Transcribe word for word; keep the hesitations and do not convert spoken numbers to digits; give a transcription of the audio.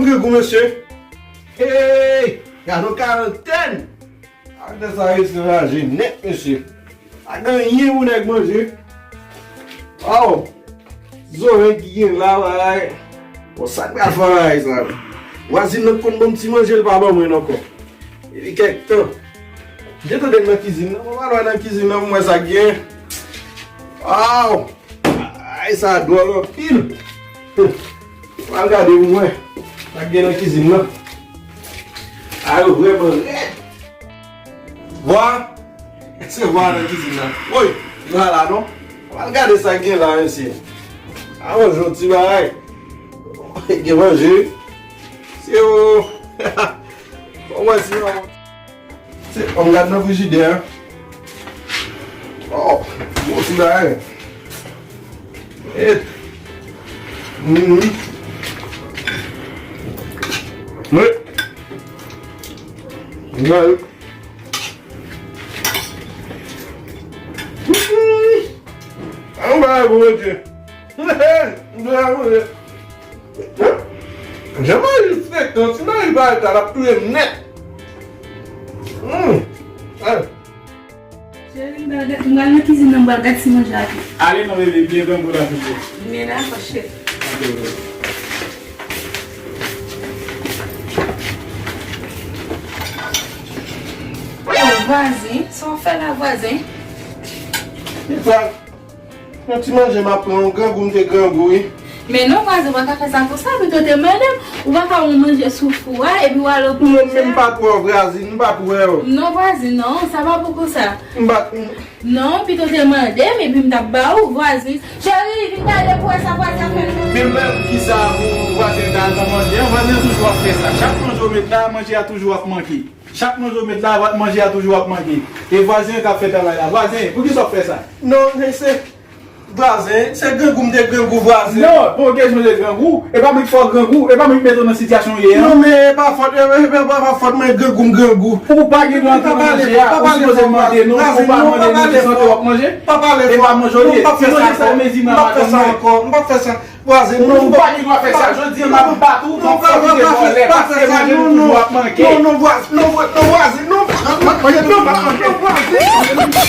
Grangou, mesye. Hey! Gade yon karantèn! Ak de sa resi raje nèt, mesye. Pa gen anyen pou nèg manje. Waw! Zoranj ki gen la, bagay. Bon, sa k pral fè bagay sa? Vwazin nan konn ban m ti manje, l pa ban mwen ankò. Epi kèk tan. M te tande l nan kizin nan. Mwen pral wè nan kizin nan pou m wè sa k gen. Waw! Ay, sa dwòl anpil. Mwen al gade pou mwen. Sa k gen nan kizin nan. Ay, yo vrèman rèd. Vwa, se vwa nan kizin nan. Woy, nou ala non. Al gade sa gen la, mesye. A manje yon ti bagay. Gen manje. Se yo. Bon, mwen si nan. Se, an gad nan frijidè a. Oh, bon ti bagay. Et. Mhm. Wi. Gade. An bagay pou manje. Mwen manje. Jan manje frekan, si manje pa rete la, l ap touye m nèt. Hum. Cheri, m pral gad, m pral nan kizin nan, m pral gad si manje a fèt. Ale non, bebe, byen grangou la, bebe. Men la, fò cheri. Ok, bebe. Vwazen, sa w fè la, vwazen? Kisa? Yon ti manje m ap pran, yon grangou m te grangou, wi. Men non, vwazen, ou pa ka fè sa konsa, pito te mande m. Ou pa ka wè yon manje sou fou a, epi w ale okipe. Non, men m pa t wè w, vwazin, m pa t wè w. Non, vwazin, non, sa pa pou konsa. M pa t. Non, pito te mande m, epi m t ap ba ou, vwazin. Cheri, vin gade pou wè sa vwazen ap fè nan. Men menm kisa pou vwazen ta al nan manje an, vwazen an toujou ap fè sa. Chak manje w met la, manje a toujou ap manke. Chak manje w met la, manje a toujou ap manke. E vwazen an k ap fè travay la. Vwazen, poukisa w ap fè sa? Non, men se vwazen, se grangou m te grangou vwazen. Non, pa gen manje grangou. E pa mwen ki fè w grangou, e pa mwen ki mete w nan sitiyasyon w ye an. Non, men e pa fòt, e, e, e pa, pa fòt mwen grangou m grangou. Ou pa gen dwa antre nan manje a, ou sipoze mande non, ou pa mande non, ki sante w ap manje. Pa pale fò. E pa manje w ye. Si manje sa w mezi nan madanm mwen. M p ap fè sa ankò, m p ap fè sa. Vwazen, non, ou pa gen dwa fè sa. Jodi a, m ap bat ou, m ap fè w kite vòlè, paske manje nou toujou ap manke. Non, non, vwazen, non, vwa-, non, vwazen, non, non, non, non, vwazen.